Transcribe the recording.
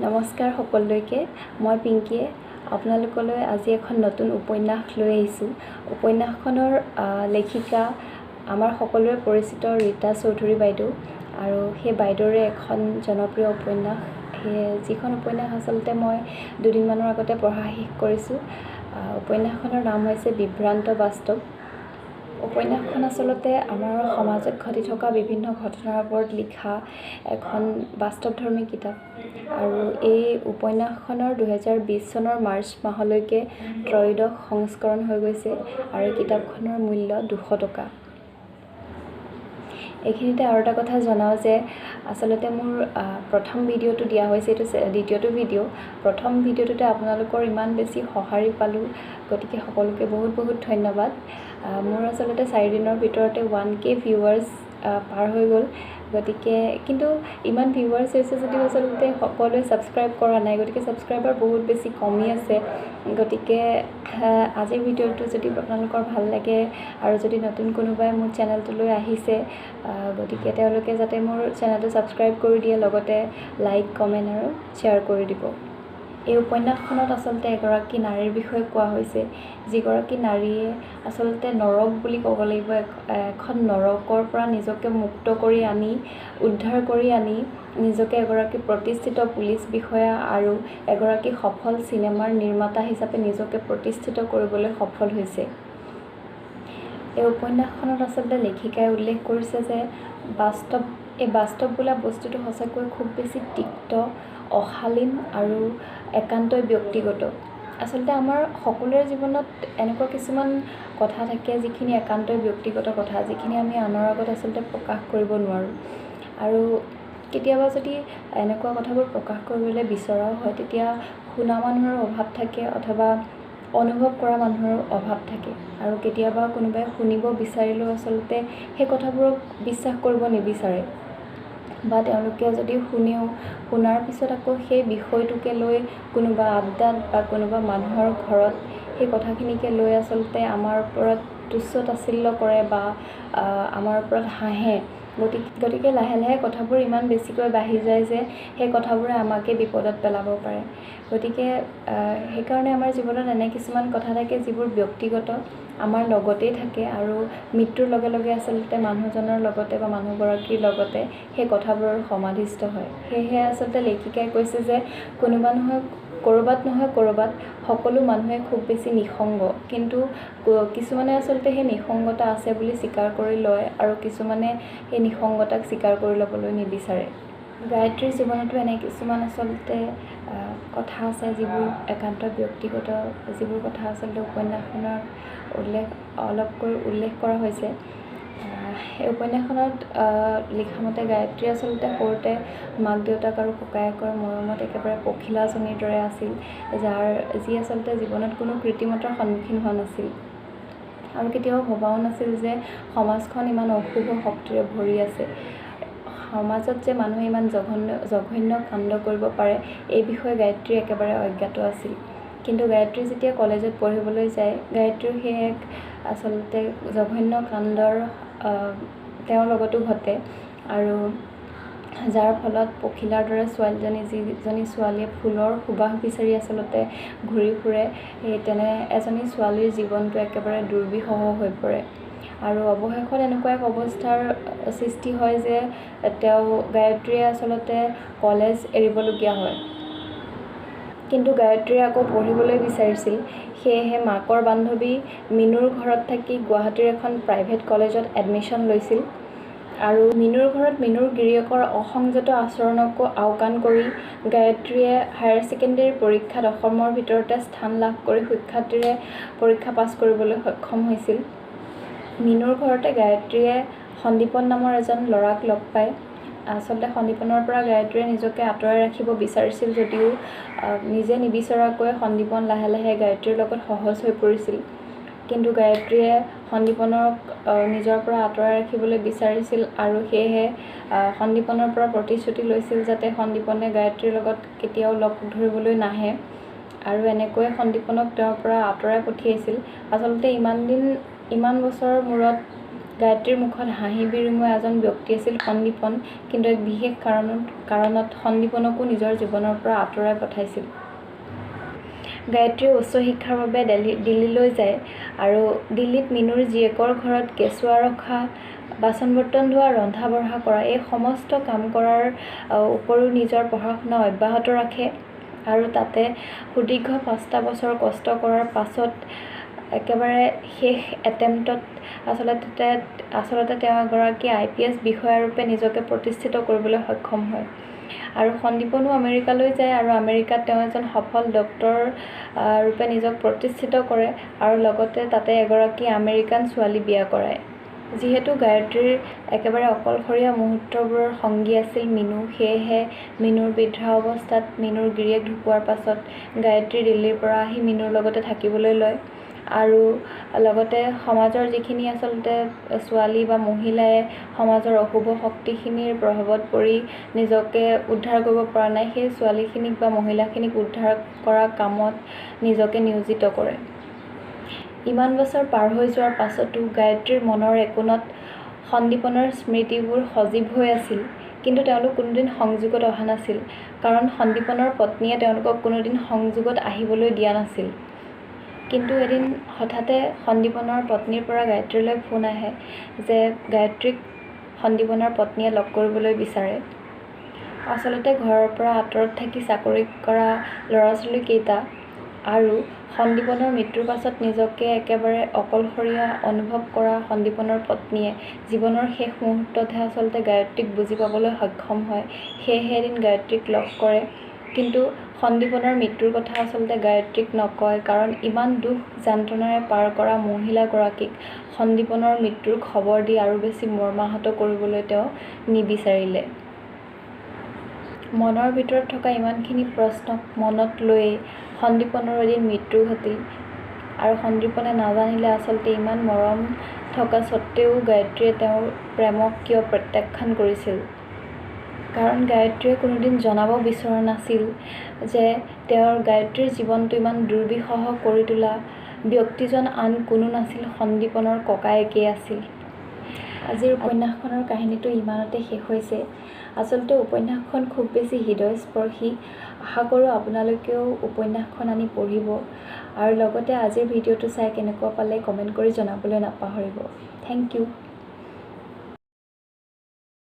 নমস্কাৰ সকলোলৈকে, মই পিংকীয়ে আপোনালোকলৈ আজি এখন নতুন উপন্যাস লৈ আহিছোঁ। উপন্যাসখনৰ লেখিকা আমাৰ সকলোৰে পৰিচিত ৰীতা চৌধুৰী বাইদেউ, আৰু সেই বাইদেউৰে এখন জনপ্ৰিয় উপন্যাস, সেয়ে যিখন উপন্যাস আচলতে মই দুদিনমানৰ আগতে পঢ়া শেষ কৰিছোঁ। উপন্যাসখনৰ নাম হৈছে বিভ্ৰান্ত বাস্তৱ। উপন্যাসখন আচলতে আমাৰ সমাজত ঘটি থকা বিভিন্ন ঘটনাৰ ওপৰত লিখা এখন বাস্তৱধৰ্মী কিতাপ, আৰু এই উপন্যাসখনৰ 2020 চনৰ মাৰ্চ মাহলৈকে ত্ৰয়োদশ সংস্কৰণ হৈ গৈছে, আৰু কিতাপখনৰ মূল্য 200 টকা। এইখিনিতে আৰু এটা কথা জনাওঁ যে আচলতে মোৰ প্ৰথম ভিডিঅ'টো দিয়া হৈছে, এইটো দ্বিতীয়টো ভিডিঅ'। প্ৰথম ভিডিঅ'টোতে আপোনালোকৰ ইমান বেছি সঁহাৰি পালোঁ, গতিকে সকলোকে বহুত বহুত ধন্যবাদ। মোৰ আচলতে 4 দিনৰ ভিতৰতে 1K viewers পাৰ হৈ গ'ল, গতিকে কিন্তু ইমান ভিউৱাৰ্ছ হৈছে যদিও আচলতে সকলোৱে ছাবস্ক্ৰাইব কৰা নাই, গতিকে ছাবস্ক্ৰাইবাৰ বহুত বেছি কমি আছে। গতিকে আজিৰ ভিডিঅ'টো যদি আপোনালোকৰ ভাল লাগে আৰু যদি নতুন কোনোবাই মোৰ চেনেলটোলৈ আহিছে, গতিকে তেওঁলোকে যাতে মোৰ চেনেলটো ছাবস্ক্ৰাইব কৰি দিয়ে, লগতে লাইক, কমেণ্ট আৰু শ্বেয়াৰ কৰি দিব। এই উপন্যাসখনত আচলতে এগৰাকী নাৰীৰ বিষয়ে কোৱা হৈছে, যিগৰাকী নাৰীয়ে আচলতে নৰক বুলি ক'ব লাগিব, এখন নৰকৰ পৰা নিজকে মুক্ত কৰি আনি, উদ্ধাৰ কৰি আনি নিজকে এগৰাকী প্ৰতিষ্ঠিত পুলিচ বিষয়া আৰু এগৰাকী সফল চিনেমাৰ নিৰ্মাতা হিচাপে নিজকে প্ৰতিষ্ঠিত কৰিবলৈ সফল হৈছে। এই উপন্যাসখনত আচলতে লেখিকাই উল্লেখ কৰিছে যে বাস্তৱ, এই বাস্তৱ বোলা বস্তুটো সঁচাকৈ খুব বেছি তিক্ত, অশালীন আৰু একান্তই ব্যক্তিগত। আচলতে আমাৰ সকলোৰে জীৱনত এনেকুৱা কিছুমান কথা থাকে যিখিনি একান্তই ব্যক্তিগত কথা, যিখিনি আমি আনৰ আগত আচলতে প্ৰকাশ কৰিব নোৱাৰোঁ, আৰু কেতিয়াবা যদি এনেকুৱা কথাবোৰ প্ৰকাশ কৰিবলৈ বিচৰাও হয়, তেতিয়া শুনা মানুহৰ অভাৱ থাকে অথবা অনুভৱ কৰা মানুহৰ অভাৱ থাকে, আৰু কেতিয়াবা কোনোবাই শুনিব বিচাৰিলেও আচলতে সেই কথাবোৰক বিশ্বাস কৰিব নিবিচাৰে, বা তেওঁলোকে যদি শুনেও, শুনাৰ পিছত আকৌ সেই বিষয়টোকে লৈ কোনোবা আড্ডাত বা কোনোবা মানুহৰ ঘৰত সেই কথাখিনিকে লৈ আচলতে আমাৰ ওপৰত তুচ্ছ তাচ্ছিল্য কৰে বা আমাৰ ওপৰত হাঁহে। গতিকে লাহে লাহে কথাবোৰ ইমান বেছিকৈ বাঢ়ি যায় যে সেই কথাবোৰে আমাকে বিপদত পেলাব পাৰে। গতিকে সেইকাৰণে আমাৰ জীৱনত এনে কিছুমান কথা থাকে যিবোৰ ব্যক্তিগত, আমাৰ লগতেই থাকে, আৰু মৃত্যুৰ লগে লগে আচলতে মানুহজনৰ লগতে বা মানুহগৰাকীৰ লগতে সেই কথাবোৰৰ সমাধিস্থ হয়। সেয়েহে আচলতে লেখিকাই কৈছে যে কোনোবা নহয় ক'ৰবাত নহয় ক'ৰবাত সকলো মানুহে খুব বেছি নিঃসংগ, কিন্তু কিছুমানে আচলতে সেই নিঃসংগতা আছে বুলি স্বীকাৰ কৰি লয় আৰু কিছুমানে সেই নিঃসংগতাক স্বীকাৰ কৰি ল'বলৈ নিবিচাৰে। গায়ত্ৰীৰ জীৱনতো এনে কিছুমান আচলতে কথা আছে যিবোৰ একান্ত ব্যক্তিগত, যিবোৰ কথা আচলতে উপন্যাসখনৰ উল্লেখ অলপকৈ উল্লেখ কৰা হৈছে। এই উপন্যাসখনত লিখামতে গায়ত্ৰী আচলতে সৰুতে মাক দেউতাক আৰু ককায়েকৰ মৰমত একেবাৰে পখিলাজনীৰ দৰে আছিল, যি আচলতে জীৱনত কোনো কৃত্ৰিমতাৰ সন্মুখীন হোৱা নাছিল, আৰু কেতিয়াও ভবাও নাছিল যে সমাজখন ইমান অশুভ শক্তিৰে ভৰি আছে, সমাজত যে মানুহে ইমান জঘন্য জঘন্য কাণ্ড কৰিব পাৰে এই বিষয়ে গায়ত্ৰী একেবাৰে অজ্ঞাত আছিল। কিন্তু গায়ত্ৰী যেতিয়া কলেজত পঢ়িবলৈ যায়, গায়ত্ৰীও সেই এক আচলতে জঘন্য কাণ্ডৰ তেওঁৰ লগতো ঘটে, আৰু যাৰ ফলত পখিলাৰ দৰে ছোৱালীজনী, যিজনী ছোৱালীয়ে ফুলৰ সুবাস বিচাৰি আচলতে ঘূৰি ফুৰে, সেই তেনে এজনী ছোৱালীৰ জীৱনটো একেবাৰে দুৰ্বিষহ হৈ পৰে। আৰু অৱশেষত এনেকুৱা এক অৱস্থাৰ সৃষ্টি হয় যে তেওঁ গায়ত্ৰীয়ে আচলতে কলেজ এৰিবলগীয়া হয়। কিন্তু গায়ত্ৰীয়ে আকৌ পঢ়িবলৈ বিচাৰিছিল, সেয়েহে মাকৰ বান্ধৱী মিনুৰ ঘৰত থাকি গুৱাহাটীৰ এখন প্ৰাইভেট কলেজত এডমিশ্যন লৈছিল, আৰু মিনুৰ ঘৰত মিনুৰ গিৰিয়েকৰ অসংযত আচৰণকো আওকাণ কৰি গায়ত্ৰীয়ে হায়াৰ ছেকেণ্ডেৰী পৰীক্ষাত অসমৰ ভিতৰতে স্থান লাভ কৰি সুখ্যাতিৰে পৰীক্ষা পাছ কৰিবলৈ সক্ষম হৈছিল। মিনুৰ ঘৰতে গায়ত্ৰীয়ে সন্দীপন নামৰ এজন ল'ৰাক লগ পায়। আচলতে সন্দীপনৰ পৰা গায়ত্ৰীয়ে নিজকে আঁতৰাই ৰাখিব বিচাৰিছিল যদিও নিজে নিবিচৰাকৈ সন্দীপন লাহে লাহে গায়ত্ৰীৰ লগত সহজ হৈ পৰিছিল। কিন্তু গায়ত্ৰীয়ে সন্দীপনক নিজৰ পৰা আঁতৰাই ৰাখিবলৈ বিচাৰিছিল, আৰু সেয়েহে সন্দীপনৰ পৰা প্ৰতিশ্ৰুতি লৈছিল যাতে সন্দীপনে গায়ত্ৰীৰ লগত কেতিয়াও লগ ধৰিবলৈ নাহে, আৰু এনেকৈ সন্দীপনক তেওঁৰ পৰা আঁতৰাই পঠিয়াইছিল। আচলতে ইমান দিন, ইমান বছৰৰ মূৰত গায়ত্ৰীৰ মুখত হাঁহি বিৰিঙোৱা এজন ব্যক্তি আছিল সন্দীপন, কিন্তু এক বিশেষ কাৰণত সন্দীপনকো নিজৰ জীৱনৰ পৰা আঁতৰাই পঠাইছিল। গায়ত্ৰীয়ে উচ্চ শিক্ষাৰ বাবে দিল্লীলৈ যায় আৰু দিল্লীত মিনুৰ জীয়েকৰ ঘৰত কেঁচুৱা ৰখা, বাচন বৰ্তন ধোৱা, ৰন্ধা বঢ়া কৰা এই সমস্ত কাম কৰাৰ উপৰিও নিজৰ পঢ়া শুনা অব্যাহত ৰাখে আৰু তাতে সুদীৰ্ঘ 5টা বছৰ কষ্ট কৰাৰ পাছত একেবাৰে শেষ এটেম্পটত আচলতে তেওঁ এগৰাকী IPS বিষয়াৰূপে নিজকে প্ৰতিষ্ঠিত কৰিবলৈ সক্ষম হয়। আৰু সন্দীপনো আমেৰিকালৈ যায় আৰু আমেৰিকাত তেওঁ এজন সফল ডক্টৰ ৰূপে নিজক প্ৰতিষ্ঠিত কৰে আৰু লগতে তাতে এগৰাকী আমেৰিকান ছোৱালী বিয়া কৰায়। যিহেতু গায়ত্ৰীৰ একেবাৰে অকলশৰীয়া মুহূৰ্তবোৰৰ সংগী আছিল মিনু, সেয়েহে মিনুৰ বৃদ্ধা অৱস্থাত মিনুৰ গিৰিয়েক ঢুকোৱাৰ পাছত গায়ত্ৰী দিল্লীৰ পৰা আহি মিনুৰ লগতে থাকিবলৈ লয় আৰু লগতে সমাজৰ যিখিনি আচলতে ছোৱালী বা মহিলাই সমাজৰ অশুভ শক্তিখিনিৰ প্ৰভাৱত পৰি নিজকে উদ্ধাৰ কৰিব পৰা নাই, সেই ছোৱালীখিনিক বা মহিলাখিনিক উদ্ধাৰ কৰা কামত নিজকে নিয়োজিত কৰে। ইমান বছৰ পাৰ হৈ যোৱাৰ পাছতো গায়ত্ৰীৰ মনৰ একোণত সন্দীপনৰ স্মৃতিবোৰ সজীৱ হৈ আছিল, কিন্তু তেওঁলোক কোনোদিন সংযোগত অহা নাছিল, কাৰণ সন্দীপনৰ পত্নীয়ে তেওঁলোকক কোনোদিন সংযোগত আহিবলৈ দিয়া নাছিল। কিন্তু এদিন হঠাতে সন্দীপনৰ পত্নীৰ পৰা গায়ত্ৰীলৈ ফোন আহে যে গায়ত্ৰীক সন্দীপনৰ পত্নীয়ে লগ কৰিবলৈ বিচাৰে। আচলতে ঘৰৰ পৰা আঁতৰত থাকি চাকৰি কৰা ল'ৰা ছোৱালীকেইটা আৰু সন্দীপনৰ মৃত্যুৰ পাছত নিজকে একেবাৰে অকলশৰীয়া অনুভৱ কৰা সন্দীপনৰ পত্নীয়ে জীৱনৰ শেষ মুহূৰ্ততহে আচলতে গায়ত্ৰীক বুজি পাবলৈ সক্ষম হয়। সেয়েহে এদিন গায়ত্ৰীক লগ কৰে, কিন্তু সন্দীপনৰ মৃত্যুৰ কথা আচলতে গায়ত্ৰীক নকয়, কাৰণ ইমান দুখ যন্ত্ৰণাৰে পাৰ কৰা মহিলাগৰাকীক সন্দীপনৰ মৃত্যুৰ খবৰ দি আৰু বেছি মৰ্মাহত কৰিবলৈ তেওঁ নিবিচাৰিলে। মনৰ ভিতৰত থকা ইমানখিনি প্ৰশ্নক মনত লৈয়ে সন্দীপনৰ এদিন মৃত্যু ঘটিল আৰু সন্দীপনে নাজানিলে আচলতে ইমান মৰম থকা স্বত্তেও গায়ত্ৰীয়ে তেওঁৰ প্ৰেমক কিয় প্ৰত্যাখ্যান কৰিছিল। কাৰণ গায়ত্ৰীয়ে কোনোদিন জনাব বিচৰা নাছিল যে তেওঁৰ গায়ত্ৰীৰ জীৱনটো ইমান দুৰ্বিষহ কৰি তোলা ব্যক্তিজন আন কোনো নাছিল, সন্দীপনৰ ককায়েকেই আছিল। আজিৰ উপন্যাসখনৰ কাহিনীটো ইমানতে শেষ হৈছে। আচলতে উপন্যাসখন খুব বেছি হৃদয়স্পৰ্শী। আশা কৰোঁ আপোনালোকেও উপন্যাসখন আনি পঢ়িব আৰু লগতে আজিৰ ভিডিঅ'টো চাই কেনেকুৱা পালে কমেণ্ট কৰি জনাবলৈ নাপাহৰিব। Thank you.